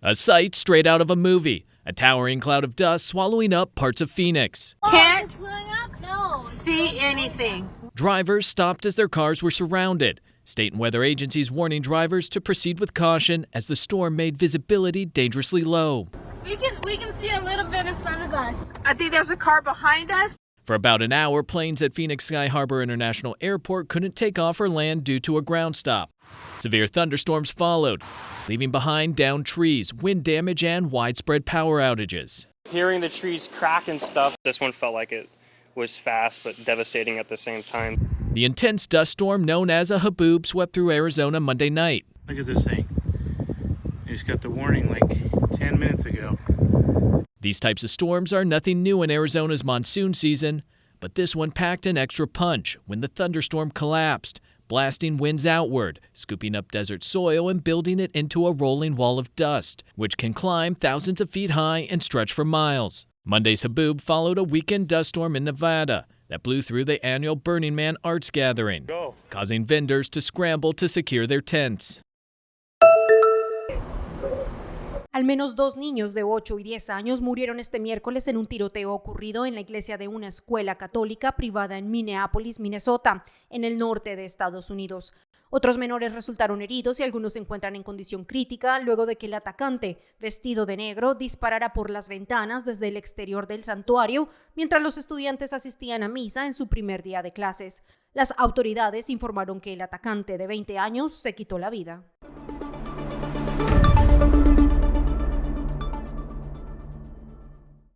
A sight straight out of a movie, a towering cloud of dust swallowing up parts of Phoenix. Can't No. see anything. Drivers stopped as their cars were surrounded. State and weather agencies warning drivers to proceed with caution as the storm made visibility dangerously low. We can we can see a little bit in front of us. I think there's a car behind us. For about an hour, planes at Phoenix Sky Harbor International Airport couldn't take off or land due to a ground stop. Severe thunderstorms followed, leaving behind downed trees, wind damage, and widespread power outages. Hearing the trees crack and stuff. This one felt like it was fast but devastating at the same time. The intense dust storm known as a haboob swept through Arizona Monday night. Look at this thing. They just got the warning like 10 minutes ago. These types of storms are nothing new in Arizona's monsoon season, but this one packed an extra punch when the thunderstorm collapsed, blasting winds outward, scooping up desert soil and building it into a rolling wall of dust, which can climb thousands of feet high and stretch for miles. Monday's haboob followed a weekend dust storm in Nevada that blew through the annual Burning Man arts gathering, causing vendors to scramble to secure their tents. Al menos dos niños de 8 y 10 años murieron este miércoles en un tiroteo ocurrido en la iglesia de una escuela católica privada en Minneapolis, Minnesota, en el norte de Estados Unidos. Otros menores resultaron heridos y algunos se encuentran en condición crítica luego de que el atacante, vestido de negro, disparara por las ventanas desde el exterior del santuario mientras los estudiantes asistían a misa en su primer día de clases. Las autoridades informaron que el atacante de 20 años se quitó la vida.